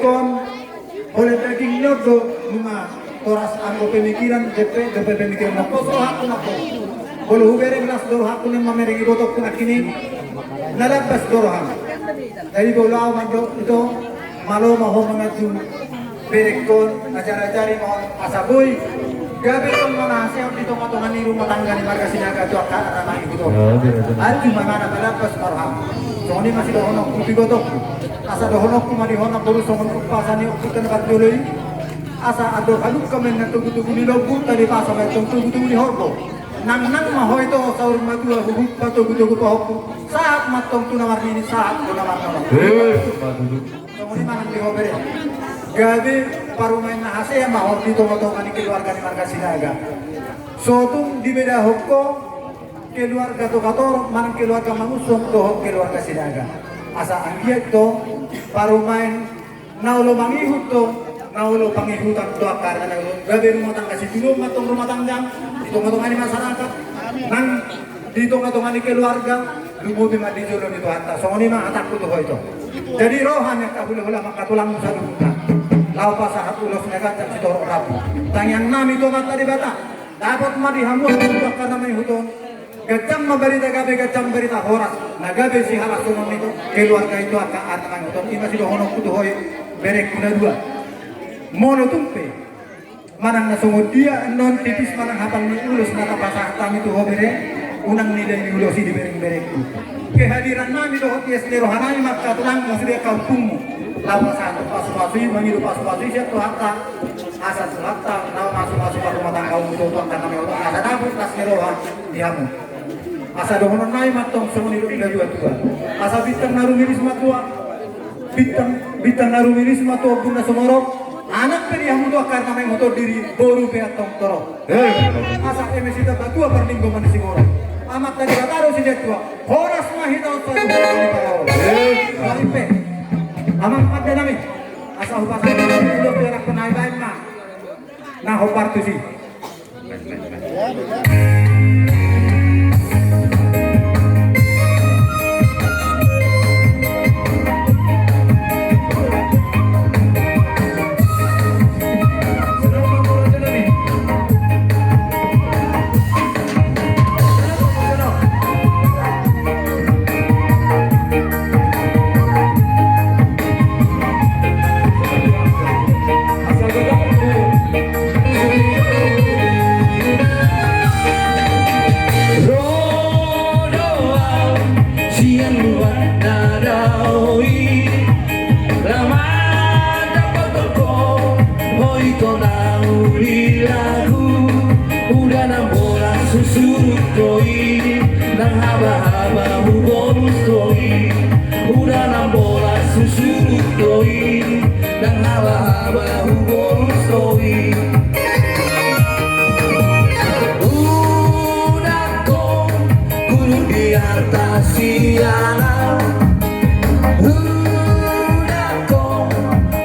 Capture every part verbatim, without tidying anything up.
Holan daging ni on do nunga toras anggo pemikiran, dope, dope pemikiran na pos rohangku nangkin. Molo hubereng las do rohangku nunga mamereng ibotongku nangkin i. Na lambas do rohangku. Jadi molo au mandok ito, malo ma ho manganju berengkon, ajar-ajari ma ho asa boi gabe tong manasehon di tonga-tonga ni rumah tangga ni marga Sinaga tu angka anak i tu. Anju ma, na lambas ma rohangku. Songon i ma sidohononku tu ibotongku. Asa dohononku ma di ho namboru songon umpasa ni ompunta na parjolo i. Asa andor halumpang ma inna togu-togu ni lombu, tali pasa ma antong togu-togu ni horbo. Nang-nang ma ho ito saur matua huhut patogu-togu pahompu. Sahat ma antong tu na marnini, sahat tu na marnono. Songon i ma nang di ho bere. Gabe parumaen na hasea ma ho di tonga-tonga ni keluarga ni marga Sinaga. Sotung dibedahon ho keluarga Togatorop manang keluarga Mangunsong dohot keluarga Sinaga. Asa anggiat do parumaen na olo mangihut do, na olo pangihutan do angka ari na olo. Gabe rumah tangga situluon ma antong rumah tangga di tonga-tonga ni masyarakat, nang di tonga-tonga ni keluarga, lumobi ma di jolo ni Tuhanta. Songon i ma hatangku tu ho ito. Jadi roha ni angka hula-hula ma angka tulangmu saluhutna, laho pasahat ulos na ganjang sitorop rambu. Tangiang nami tu Amanta Debata, dapot ma di hamu angka na mangihut on. Ganjang ma barita, gabe ganjang barita, horas na gabe sihalashononmu tu keluarga i tu angka ari na mangihut on. I ma sidohononku tu ho i berengku na dua. Molo tung pe manang na songon dia annon tipis manang hapal ni ulos na tapasahat hami tu ho bere, unang nilai ni ulos i di bereng-berengku. Kehadiran nami dohot ias ni roha nami ma angka tulangmu sude angka ompungmu, laho pasahat pasu-pasu i, mangido pasu-pasu i sian Tuhanta. Asa Tuhanta na mamasu-masu parrumatanggaonmu tu angka na mangihut on, asa dapot las ni roha di hamu. Asa dohonon nami ma antong songon nidok ni natua-tua. Asa bintang na rumiris ma tua, bintang, bintang na rumiris ma tua ombun na sumorop. Anak pe di hamu tu angka ari na mangihut on, diri boru pe antong torop. Asa eme sitamba tua parlinggoman ni sigorop. Amanta Debata do sian tua. Horas ma hita on saluhutna di Palaon. Baik pe. Amang pande nami. Asa hupasahat ulos tu anakkon na i, baen ma na hombar tusi. Ro do au sian luat na dao i, laman dapothon ho ito na uli lagu. Uda na bolas husurut do i, nang haba-haba hubolus do i. Uda na bolas husurut do i, nang haba-haba hubolus do i. Uda ko, kulut di arta siana. Uda ko,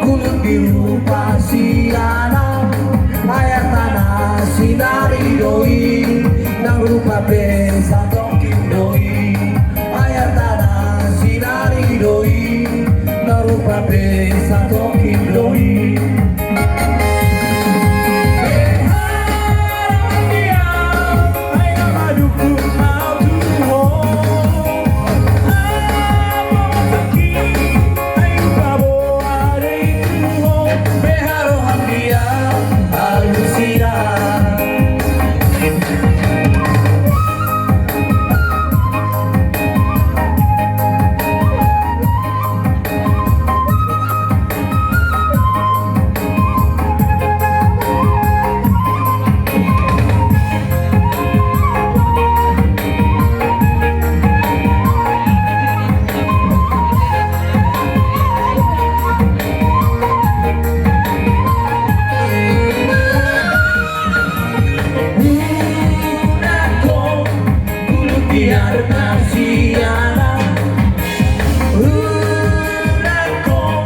kulut di rupa siana. Ayat tanah sinari do i, nang rupa pe satongkin do i. Ayat tanah sinari do i, nang rupa pe satongkin do i. Uda ko, kulut di arta siana. Uda ko,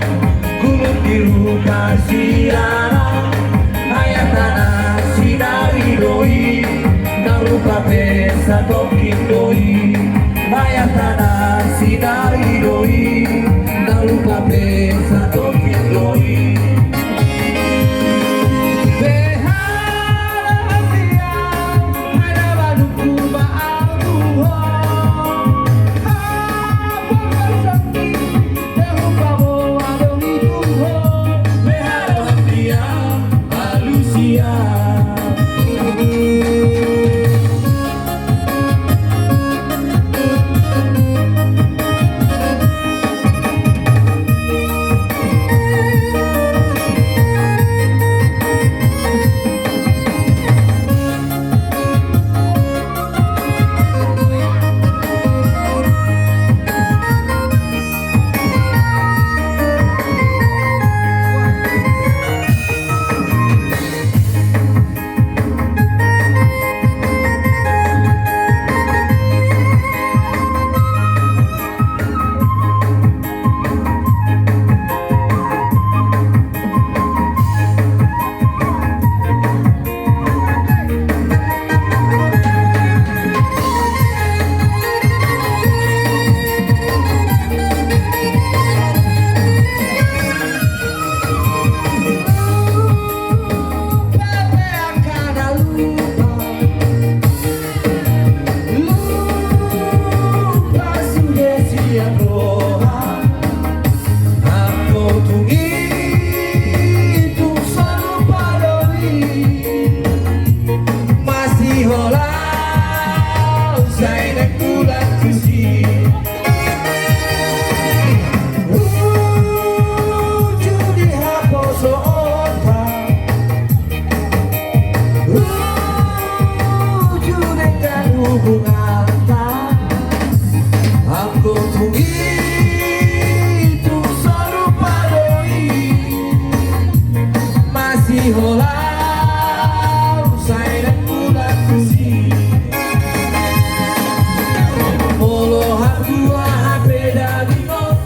kulut di rupa siana. Ayat tanah sinari do i, nang rupa pe satongkin do i. Ayat tanah sinari do i, nang rupa pe satongkin do i. Holan sai na mulak tusi. Molo hardua hape dagingkon,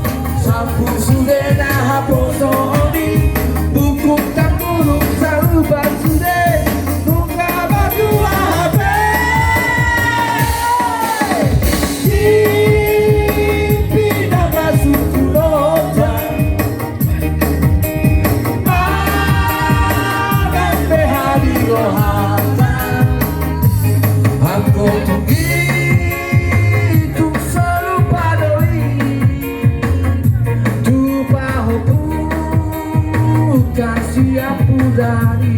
sampul sude na haposoon i. Bukung tambuluk saruban sude, nunga batua hape. Di pidang na sungkun otak. Manang pe hadi rohanta, anggo tung i tung salupa do i tu pahompu hasian pudari.